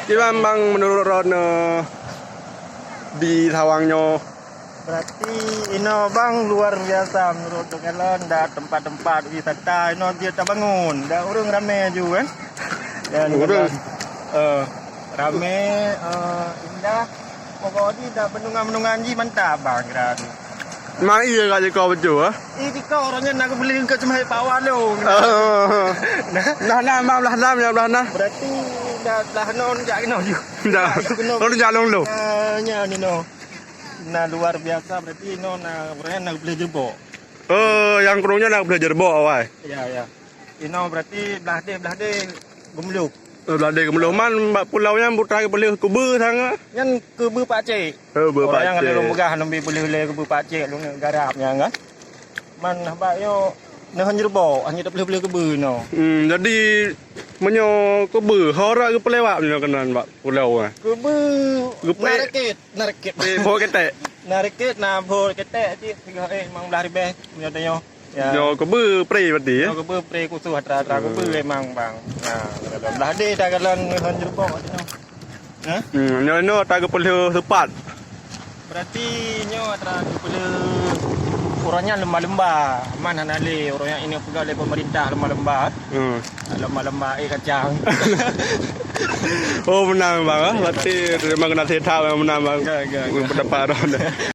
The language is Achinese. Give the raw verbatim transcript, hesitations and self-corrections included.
Kiban bang, menurut droeneuh di Sawang nyoe? Berarti inoe bang luar biasa menurut droeneuh, dan tempat-tempat wisata inoe jeuet tabangun, dan ureueng ramé ju kan. Dan ureueng, eh, ramé, eh, indah. Pokok di dak bendungan-bendungan ji mantap bang kira tu. Mai iya kat jiko betul ah. Eh, di kau orang nyan nak beli ke cuma Pak Walong. Oh. Nah, nah, nah, bang, blah nah, ya, blah nah. Berarti dah, dah non jak kena ju. Dah. Kena. Kalau jak long lo. Ah, nya ni no. Nah, luar biasa berarti no nah orang nak beli jerbok. Oh, yang kurungnya nak beli jerbok awai. Ya, ya. Inoe berarti blah deh, blah deh geumluk. Oh, blah deh geumluk. Man bak pulau nyan buta geupeuleue keubeu sangat. Nyan keubeu pakcik. Oh, keubeu pakcik. Orang nyang ada lôn peugah lôn peuleue lé keubeu pakcik lôn garap nyan kan. Man bak yo neuh jerbok hanya tapeuleue-peuleue keubeu no. Hmm, jadi meunyoe keubeu, ho rak geupeuleue bak meunyoe keunan bak pulau nyan. Keubeu. Geupeuleue. Narekit, narekit. Eh, boh ketek. Narekit na boh ketek cit tiga eh memang blah ribeh meunyoe tanyoe. Ya. Nyoe keubeu pre berarti ya? Nyoe keubeu pre khusus atra-atra keubeu memang bang. Nah, dalam dah deh dah galon ngon jerbok tu. Hah? Hmm, nyoe nyoe atra geupeuleue seupat. Berarti nyoe atra geupeuleue urang nyan lemba-lemba. Man hana lé urang nyan ini peugah lé pemerintah lemba-lemba. Hmm. Lemba-lemba eh kacang. Oh, menang bang ah. Berarti memang kena sehat memang menang bang. Ga, ga, ga. Pendapat orang.